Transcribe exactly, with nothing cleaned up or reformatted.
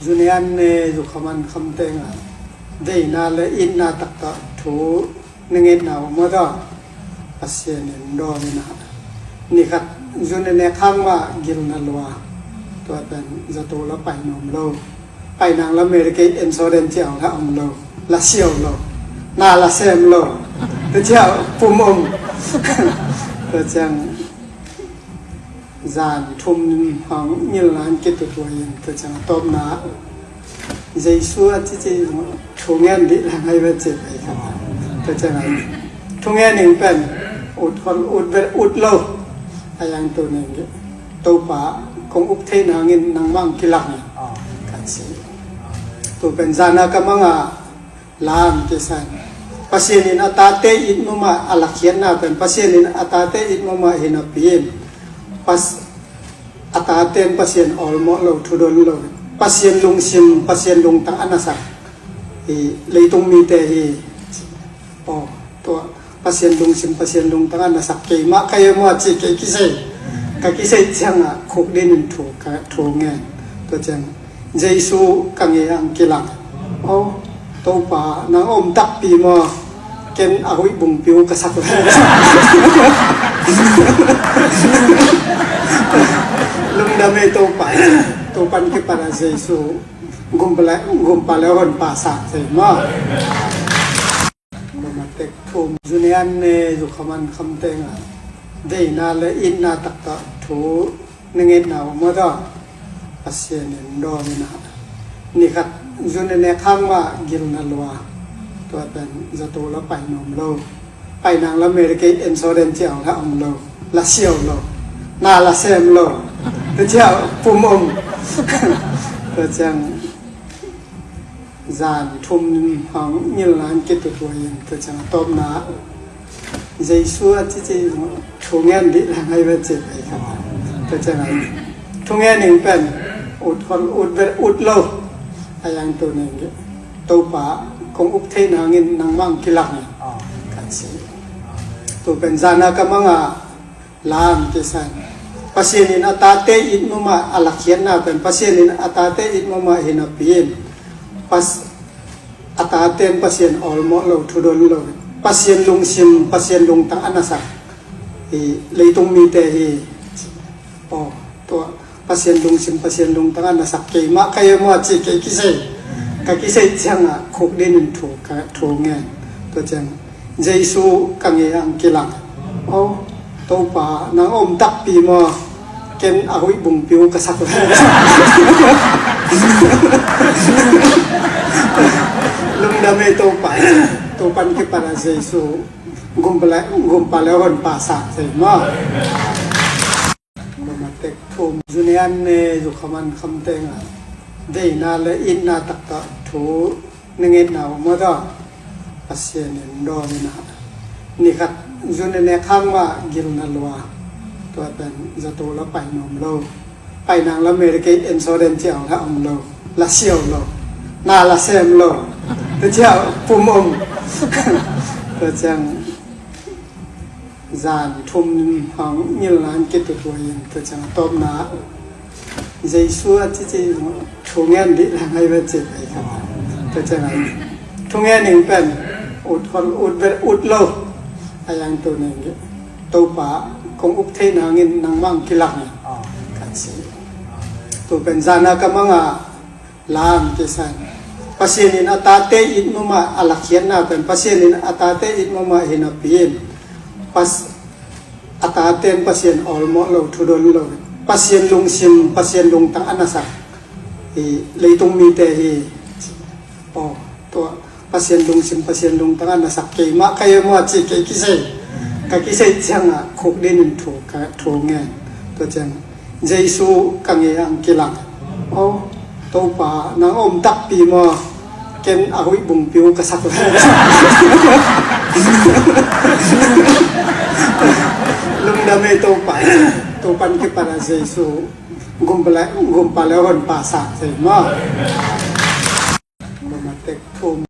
Zunian ne zukhaman khamteng ah deina le itna taktak thu na ngetna om maw? Tua Pasian in dawm in ah ni khat zun ne nek hang mah gil na lua. Tua pen zato la pai nuam lo. Pai nang la America en so den ciang la om lo. La siau lo. Na la sem lo. Tua ciang pum om. Tua ciang zan thum hang ngil nan kitutuai in tua ciang a tawpna Jesu a cici thu ngen dih la ngai ve ci pai kha. Tua ciang a thu ngen ning pen ut khol ut ve ut lo. A yang tu ning Topa kong up thei nangin nangmah ang kilak ni. Kan si. Tu pen zan a ka mang a lam kisan. Pasian in a tate it mama a lakhiatna pen Pasian in a tate it mama hi napi in Pas a taten Pasian awlmawh lo, thudon lo. Pasian lungsim, Pasian lungtang a nasak hi leitung mite hi. Aw, tua Pasian lungsim, Pasian lungtang a nasak keimah ka hi maw a ci kei kisei. Ka kisei ciangah khuk dinin thu ka thu ngen. Tua ciang Jesu ka ngei ang kilang. Aw, Topa nang om takpi maw? Ken a huih bungpiu ka sak lai. Lungdam ei Topa. Topan kipan a Jesu gumpa le gumpa le honpa sa thei maw? Matek thum zunian ne zukhaman khamteng ah deina le itna taktak thu na ngetna om maw? Tua Pasian in dawm in ah ni khat zun ne nek hang mah gil na lua. Tua pen zato la pai nuam lo. Pai nang la America en so den ciang la om lo. La siau lo. Na la sem lo. Tua ciang pum om. Tua ciang zan thum hang ngil nan kitutuai in tua ciang a tawpna Jesu a cici thu ngen dih la ngai ve ci pai kha. Tua ciang a thu ngen ning pen ut khol ut ve ut lo. A yang tu ning Topa kong up thei nangin nangmah ang kilak ni. Kan si. Tu pen zan a ka mang a lam kisan. Pasian in a tate it mama a lakhiatna pen Pasian in a tate it mama hi napi in Pas a taten Pasian awlmawh lo, thudon lo. Pasian lungsim, Pasian lungtang a nasak hi leitung mite hi. Aw, tua Pasian lungsim, Pasian lungtang a nasak keimah ka hi maw a ci kei kisei. Ka kisei ciangah khuk dinin thu ka thu ngen. Tua ciang Jesu ka ngei ang kilang. Aw, Topa nang om takpi maw? Ken a huih bungpiu ka sak lai. Lungdam ei Topa. Topan kipan a Jesu gumpa le gumpa le honpa sa thei maw? Matek thum zunian ne zukhaman khamteng ah deina le itna taktak thu na ngetna om maw? Tua Pasian in dawm in ah ni khat zun ne nek hang mah gil na lua. Tua pen zato la pai nuam lo. Pai nang la America en so den ciang la om lo. La siau lo. Na la sem lo. Tua ciang pum om. Tua ciang zan thum hang ngil nan kitutuai in tua ciang a tawpna Jesu a cici thu ngen dih la ngai ve ci pai kha. Tua ciang a thu ngen ning pen ut khol ut ve ut lo. A yang tu ning Topa kong up thei nangin nangmah ang kilak ni. Kan si. Tu pen zan a ka mang a lam kisan. Pasian in a tate it mama a lakhiatna pen Pasian in a tate it mama hi napi in Pas a taten Pasian awlmawh lo, thudon lo. Pasian lungsim, Pasian lungtang a nasak hi leitung mite hi. Aw, tua Pasian lungsim, Pasian lungtang a nasak keimah ka hi maw a ci kei kisei. Ka kisei ciangah khuk dinin thu ka thu ngen. Tua ciang Jesu ka ngei ang kilang. Aw, Topa nang om takpi maw? Ken a huih bungpiu ka sak lai. Lungdam ei Topa. Topan kipan a Jesu gumpa le gumpa le honpa sa thei maw? Matek thum